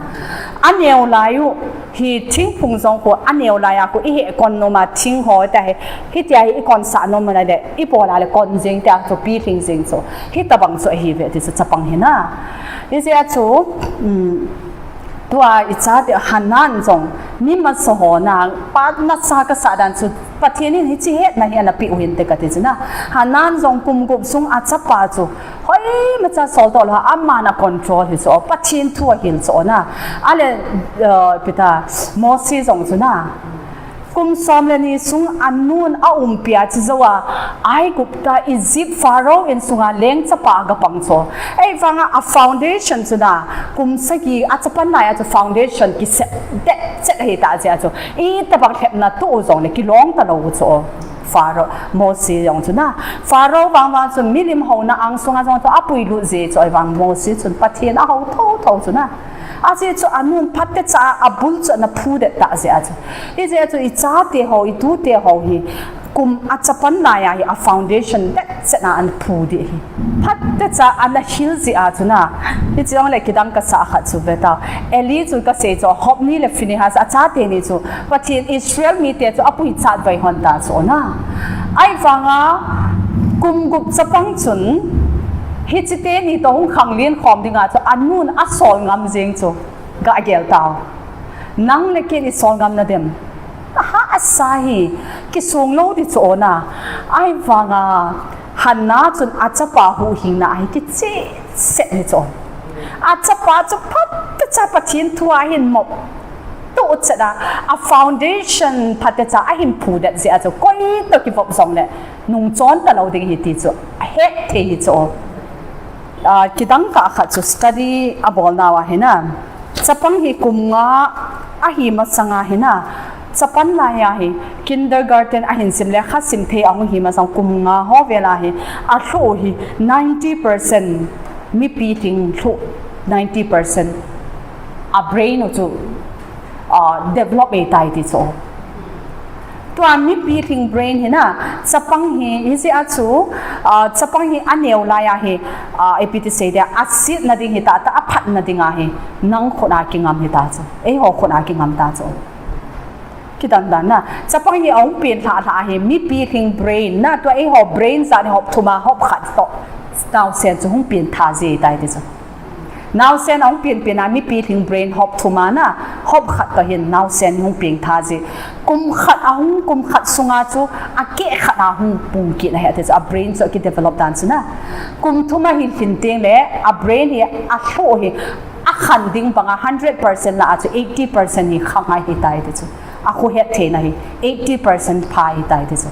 Aneo lai u hi thingphung jong khu aneo laiya khu ihekon nom a thing ho tahi. Hitia hi ikonsah nom le ibol a le kon jing tia chu pilhing jing chu. Hitobang chu ahiuve ti chu chapang hi na. Hijeh a chu, um, tua ichate Hannah jong mi masa ho na pa nasah kasah dan chu Pathen in hiche hetna hi anapeh u hinte kati chu na. Hannah jong kum gup sung achapa chu hoimacha soltoh lou a aman acontrol hi chu Pathen thu ahil chu na. Ale, uh, ipi ta Mose jong chu na. Kum som le ni sung anun aumpia chujouva Aigupta Egypt Pharaoh in sunga lengchapa agapang chu. Ahivanga afoundation chu na kum sagi achapang laiya chu foundation kisep det chet ahitah jeh a chu. Itobang lhepna toh u jong le kilong talou u chu. Pharaoh, Mose jong chu na. Pharaoh vang vang chun milim houna angsunga jong chu apuilut jeh chu ahivang Mose chun Pathen ahou thotho chu na. Ajeh chu anun phatecha a abul chu ana phudet tah jeh a chu. Hijeh a chu ichate ho, itute ho hi kum achapan laiya hi a foundation detchet a ana phu ding ahi. Phatecha ana hil jeh a chu na. Hiche jongle kidang kasah khat chu vetao. Eli chu kasei chu Hophni le Phinehas achate ni chu Pathen Israel mite chu apuichat vai hon ta chu na. Ahivanga kum gup chapang chun hiche teni toh hung khanglen khom dinga chu anun asol ngam jeng chu gagel tao. Nang le ken isol ngam nadem? Aha asa hi kisong lou ding chu na. Ahivanga Hannah chun achapa huhhingna ahi kicheh set hi chu. Achapa chu phatecha Pathen thu ahin mop tuchet a, a foundation phatecha ahin phudet jeh a chu koi toh kivop jongle nungchon talou ding ahi ti chu ahet thei hi chu. Kidang kah khat chu study abolnauva hi na. Chapang hi kum nga ahi masanga hi na. Chapan laiya hi kindergarten ahin sim le khasim thei ahung hi masang kum nga ho vela hi alhuh hi ninety percent mipi lhing lhuh ninety percent a brain u chu develop eitai ti chu. Tua mipi lhing brain hi na, chapang hi, hijeh a chu, chapang hi aneo laiya hi, ipi ti sei dia, asetna ding hi tah tah, aphatna dinga hi, nang khut a kingam hi ta chu, eiho khut a kingam ta chu. Kidan dan na, chapang hi ahung pen lhah lhah hi, mipi lhing brain na, tua eiho brain jat hi hop thum a, hop khat toh, naosen chu hung pen tha ji tai ti chu. Naosen ahung pen pen a mipi lhing brain hop thum a na, hop khat toh hin naosen hung pen tha ji. Kum khat ahung kum khat sunga chu akeh khat a hung pung kit ahi ti chu, a brain chu aki develop dan chu na. Kum thum ahin lhin teng le a brain hi alhuh hi akhan ding banga hundred percent lah a chu eighty percent hi kha ngai hi tai ti chu. Akhu het theina hi eighty percent pha hi tai ti chu.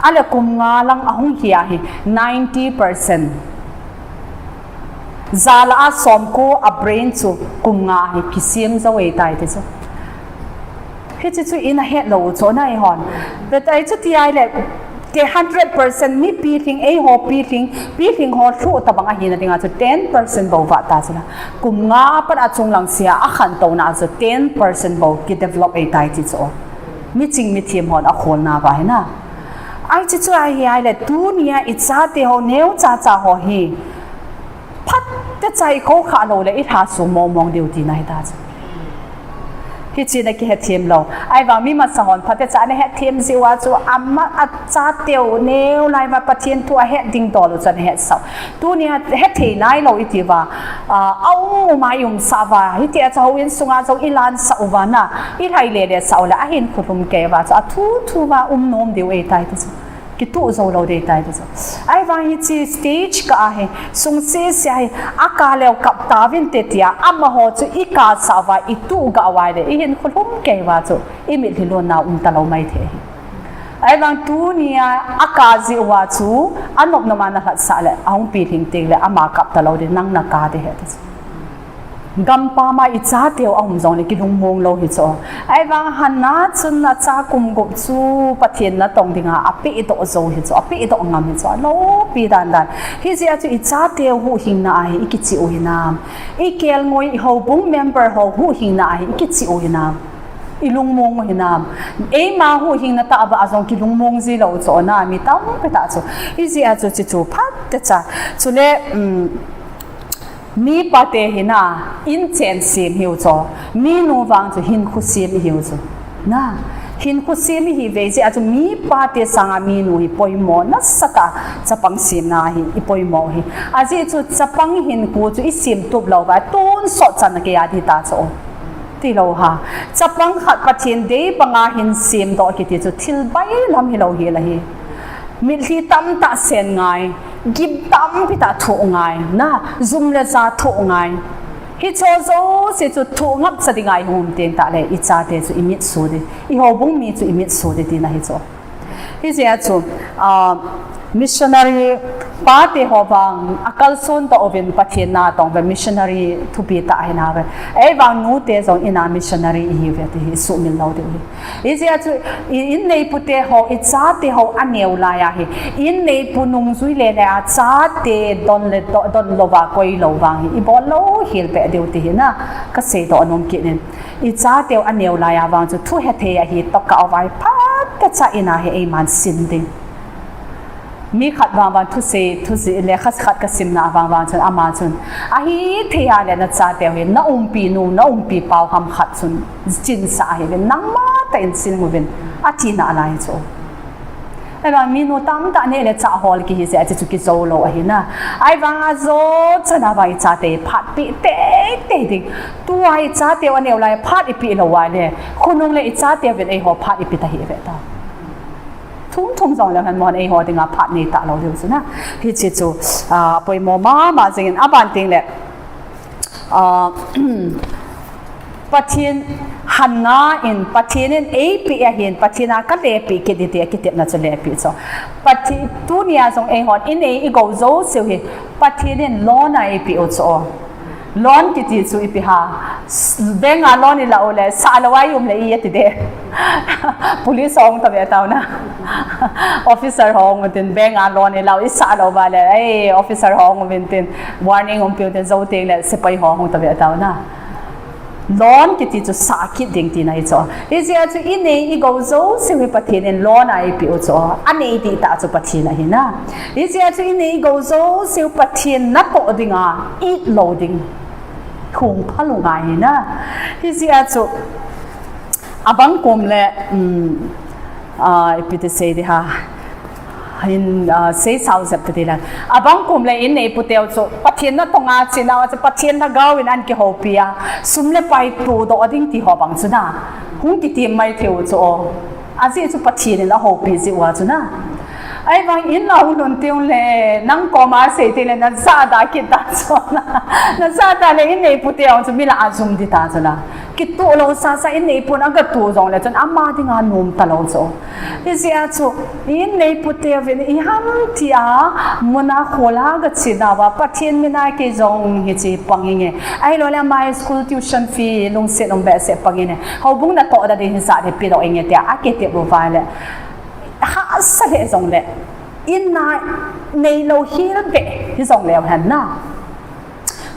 Ahile kum nga lang ahung hi a hi ninety percent. Jalah a somko a brain chu kum nga hi kisem jou eitai ti chu. Hiche chu ina het lou u chu na eihon. But ai chu ti ahile, te hundred percent mipi lhing, eiho pi lhing, pi lhing ho lhuh tabang ahina dinga chu ten percent bou vat ta chu la. Kum nga apat a chunglang sea akhantouna a chu ten percent bou kidevelop eitai ti chu. Miching mithem hon akholnauva hi na. Ai chu chu ahi ahile, tunia ichate ho, neocha cha ho hi phatecha ikhoukhah lou le ilha sung mongmong diu tina hi ta chu. Hiche na kihetthem lou. Ahivang mi masa hon phatecha ana hetthem jiuva chu ama achateu neo lai uva Pathen thu ahet ding dol u chu ana hetsah u. Tunia hethei nailou itiuva, aum uma iumsah uva, hitia chu houin sunga jong ilansah uva na, ilhai lele sah u le ahinkho lhum kei uva chu athu thu uva um nom diu eitai ti chu. Kituh jou lou ding tai ti chu. Ahivang hiche stage kah a hi, sungsese a hi, akah leu kap tauvinte tia, amaho chu ikasah uva, ituh gah uva le, ihinkho lhum kei uva chu, imitlhi lonna um talou maithei ahi. Ahivang tunia akah jeh uva chu, anop nop a nalhatsah le, ahung pi lhing teng le, ama kap talou ding, nang nakah ding ahi ti chu. Gampam a ichateu aum jongle kilungmong lou hi chu. Ahivang Hannah chun acha kum gup chu Pathen natong dinga apehdoh jou hi chu, apehdoh ngam hi chu, aloupi dandan. Hijeh a chu ichateu huhhingna a hi ikicheh u hinam? Ikelngoi, ihoubung member ho huhhingna a hi ikicheh u hinam? Ilungmong u hinam? Eima huhhingna tah bah a jong kilungmong ji lou chu na, mi tampi tah chu. Hijeh a chu hiche chu phatecha. Chule, um, mipate hi na, inchen sem ihiu chu, minu vang chu hinkho sem ihiu chu. Na, hinkho sem ihiuve jeh a chu mipate sanga minu hi poimo nasatah a chapang semna hi ipoimo u hi. Ajeh chu chapang hinkho chu isemtup lou uva, tonsot chan a kei a ding ta chu. Tilou ham. Chapang khat Pathen dei banga hin semdoh kiti chu thil bailam hilou hel ahi. Mitlhi tamtah sen ngai, gim tampi tah thoh ngai, na, jum le ja thoh ngai. Hicheho jouse chu thoh ngapcha dinga ihung um teng tahle, ichate chu imitsu ding, ihoubung mi chu imitsu ding tina hi chu. Hijeh a chu, ah, missionary pate ho vang akalson tah uvin Pathen natong uve, missionary thupi tah ahi nauve. Ahivang nute jong in a missionary ihiuve ti hi sumil lou diu ahi. Hijeh a chu, i, in neipute ho, i chate ho aneo laiya hi, in neipu nungjui le le a chate don le do, don louva koi lou vang hi ibol lou hel peh diu ti hi na kasei doh nom kit in. I chateu aneo laiya vang chu thu hethei ahi toh kah uva hi phatecha in a hi eiman sin ding. Mi khat vang vang thusei, thusei lekha khat kasimna vang vang chun ama chun, ahithei a le na chateu hi na umpi nu, na umpi pau ham khat chun chinsah ahiuvin, nangma tah in sin uvin, ati nalai chu. Ahivang minu tamtah neh le chah hol kihi jeh a chu kijou lou ahi na. Ahivang ajo chan a vang i chate phat peh teitei ding. Tua i chateu aneo lai phat ipeh lou uva le, khonung le i chateuvin eiho phat ipe ta hih uve ta. Thum thum jong leu hen mon eiho dinga phat nei talou diu chu na. Hiche chu, ah, poimo mama jingin aban teng le, ah, Pathen Hannah in Pathen in eipeh ahin, Pathen a kalepeh kit ding ti akitepna chu lepeh chu. Pathen, tunia jong eihon inei igou jouseu hi Pathen in loan a eipeh u chu. Loan kiti chu ipi ham. Bank a loan ilah u le, sah lou a i um le i ati de. Police hung tave tau na. Officer hung utin bank a loan ilah u, isah lou uva le, ei, officer hung uvintin, warning umpiu tin, jou teng le sepai hung tave tau na. Loan kiti chu sah kit ding tina ahi chu. Hijeh a chu inei igou jouseu hi Pathen in loan a eipeh u chu. Anei dihtah chu Pathen ahi na. Hijeh a chu inei igou jouseu Pathen natoh dinga it lou ding. Hung phalou ngai hi na. Hijeh a chu abang kom le, um, ah, ipi ti sei ding ham. Hin, ah, seisao jep tati le. Abang kom le in neiputeu chu Pathen natong a chena uva chu Pathen lhagao in ana kihoupi a, sum le pai todoh ding ti ho bang chu na. Hung kitem mai thei u chu o. Ajeh chu Pathen in ahoupi jeh uva chu na. Ahivang in a hung lhun teng le, nang koma sei teng le, najah da kit ta chu na. Najah da le in neiputeu chu mi lah a jum ding ta chu na. Kitoh lou sasa in neipun agatoh jong le chun ama dinga nom talou chu. Hijeh a chu, in neiputeu vin iham tia, mun a khol a gachena uva, Pathen min a kei jong hiche pang inge. Ahilou le ama school tuition fee lungset um behseh pang inge. Houbung natoh da ding hijat hi pedoh inge tia akitep uva le. Hahsa lheh jong le. In a neilou hel beh hijong leu hen na.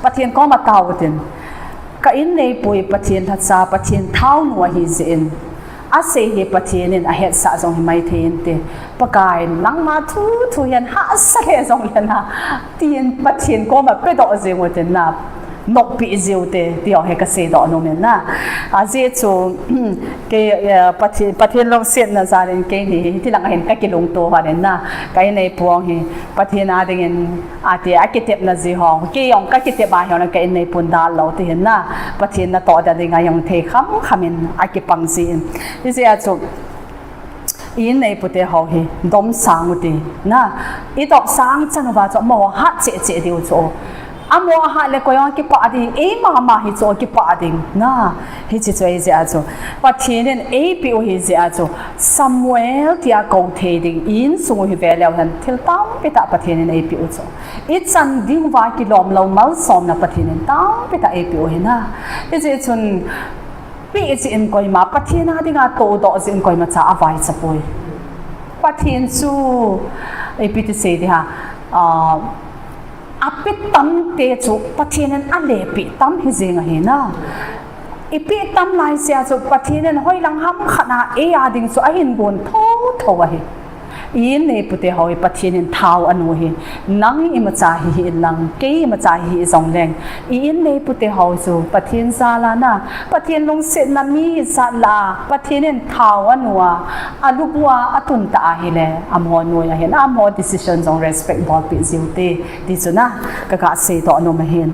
Pathen koma tao utin, ka in neipu hi Pathen lhacha, Pathen thaonu ahi jeh in, asei hi Pathen in ahetsah jong hi mai thei inte, Pakai nangma thu thu hen hahsa lheh jong le na, tin Pathen koma pedoh jeng utin na, noppi jiu te, ti ho hi kasei doh nom in na. Ajeh chu, kei, eh, Pathen, Pathen lungsetna jal in keini hi, hitilang a hin kakilungto hon in na, ka in neipu hi, Pathen a dingin, ati, akitepna ji ho, kei jong kakitep a hile ka in neipun dalou ti hin na, Pathen natoh da dinga jong thei kham kham in akipang ji in. Hijeh a chu, i in neipute ho hi, domsang u ti, na, idopsang chan uva chu, amaho hat cheh cheh diu chu. Amaho ahat le koi jong kipah ding, eima ma hi chu kipah ding, na. Hiche chu ahijeh a chu, Pathen in eipeh u hijeh a chu, Samuel tia kou thei ding, i insung u hi ve leu hen, thil tampi tah Pathen in eipeh u chu. Ichan diuva kilom lou malsomna Pathen in tampi tah eipeh u hi na. Hijeh chun, peh jeh in koima, Pathen a dinga todoh jeh in koimacha avaicha poi. Pathen chu, ipi ti sei ding ham, ah, apeh tam te chu Pathen in alepeh tam hi jeng ahi na. Ipeh tam laisea chu Pathen in hoilang ham khat a eia ding chu ahin gon thotho ahi. I in neipute ho hi Pathen in thao anu hi. Nang imacha hi hih in lang, kei imacha hi hih jong leng, i in neipute ho chu Pathen jal a na, Pathen lungsetna mi hijat lah a, Pathen in thao anu a, alubu a atun ta ahile, amaho noi ahin, amaho decision jong respect bolpeh jiu te, ti chu na, kaga sei doh nom ahin.